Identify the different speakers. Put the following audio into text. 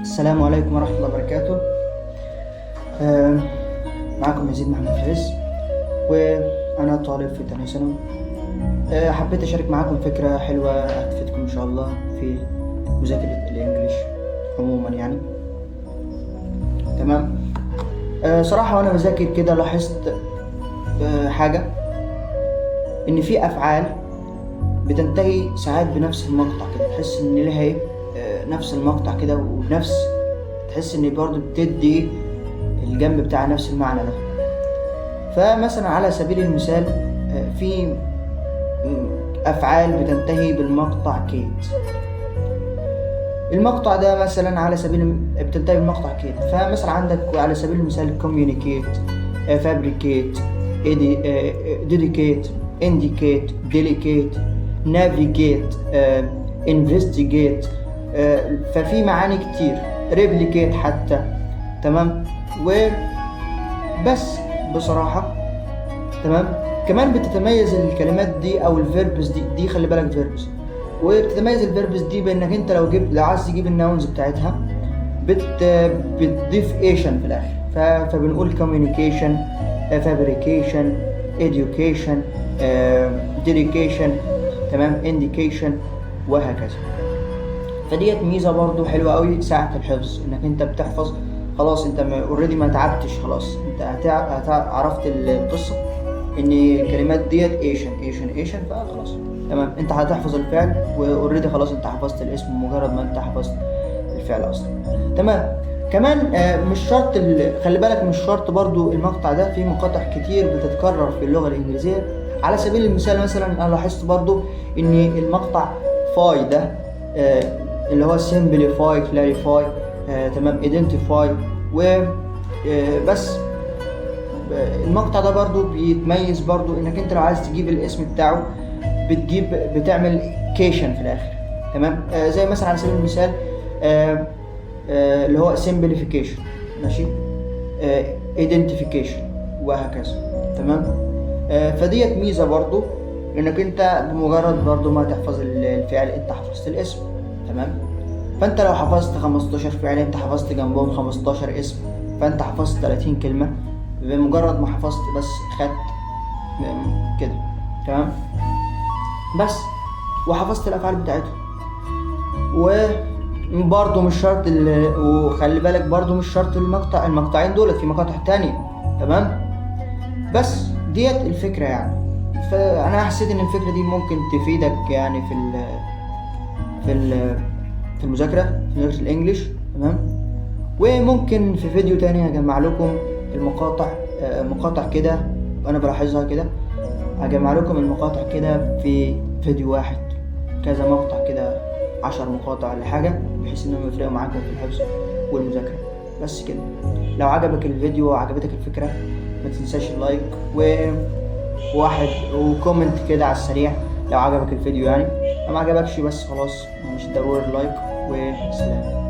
Speaker 1: السلام عليكم ورحمة الله وبركاته. آه، معكم يزيد محمد فارس، وأنا طالب في تانية ثانوي. حبيت أشارك معاكم فكرة حلوة هتفيدكم إن شاء الله في مذاكرة ال English عموما يعني. تمام. صراحة وأنا بذاكر كده لاحظت حاجة، إن في أفعال بتنتهي ساعات بنفس المقطع كده، تحس إن لها إيه، نفس المقطع كده، وبنفس تحس إن برضه بتدي الجنب بتاع نفس المعنى ده. فمثلا على سبيل المثال في أفعال بتنتهي بالمقطع cate. المقطع ده مثلا على سبيل بتنتهي بالمقطع cate، فمثلا عندك على سبيل المثال communicate، fabricate، dedicate، indicate، delicate، navigate، investigate. ففي معاني كتير، replicate حتى. تمام، وبس بصراحة. تمام. كمان بتتميز الكلمات دي او ال verbs دي خلي بالك verbs، وبتتميز ال verbs دي بانك انت لو عايز تجيب ال nouns بتاعتها بتضيف ation في الاخر. فبنقول communication، fabrication، education، dedication، تمام، indication، وهكذا. فديت ميزة برضو حلوة قوي ساعة الحفظ، انك انت بتحفظ خلاص، انت already ما تعبتش، خلاص انت عرفت القصة ان الكلمات ديت ation ation ation، فخلاص تمام، انت هتحفظ الفعل و already خلاص انت حفظت الاسم مجرد ما انت حفظت الفعل اصلا. تمام. كمان مش شرط خلي بالك مش شرط برضو المقطع ده، في مقاطع كتير بتتكرر في اللغة الإنجليزية. على سبيل المثال مثلا انا لاحظت برضو ان المقطع fy ده اللي هو simplify، clarify، تمام، identify، و بس المقطع ده برضو بيتميز برضو انك انت لو عايز تجيب الاسم بتاعه بتعمل cation في الاخر. تمام. زي مثلا على سبيل المثال اللي هو simplification، ماشي، identification، وهكذا. تمام. فديت ميزة برضو انك انت بمجرد برضو ما تحفظ الفعل انت حفظت الاسم. تمام. فانت لو حفظت 15 فعل انت حفظت جنبهم 15 اسم، فانت حفظت 30 كلمة بمجرد ما حفظت بس خدت كده. تمام. بس وحفظت الافعال بتاعتهم. وبرضه مش شرط وخلي بالك برضه مش شرط المقطعين دولت، في مقاطع تانية. تمام. بس ديت الفكرة يعني. فأنا حسيت إن الفكرة دي ممكن تفيدك يعني في في المذاكرة، في مذاكرة ال English. تمام. وممكن في فيديو تاني هجمع لكم المقاطع، مقاطع كده وأنا بلاحظها كده، هجمع لكم المقاطع كده في فيديو واحد، كذا مقطع كده، 10 مقاطع ولا حاجة، بحيث إنهم يفرقوا معاكم في الحفظ والمذاكرة. بس كده. لو عجبك الفيديو وعجبتك الفكرة ما تنساش ال like وواحد و comment كده على السريع لو عجبك الفيديو يعني، لو ما عجبكش بس خلاص مش ضروري ال like. وسلام.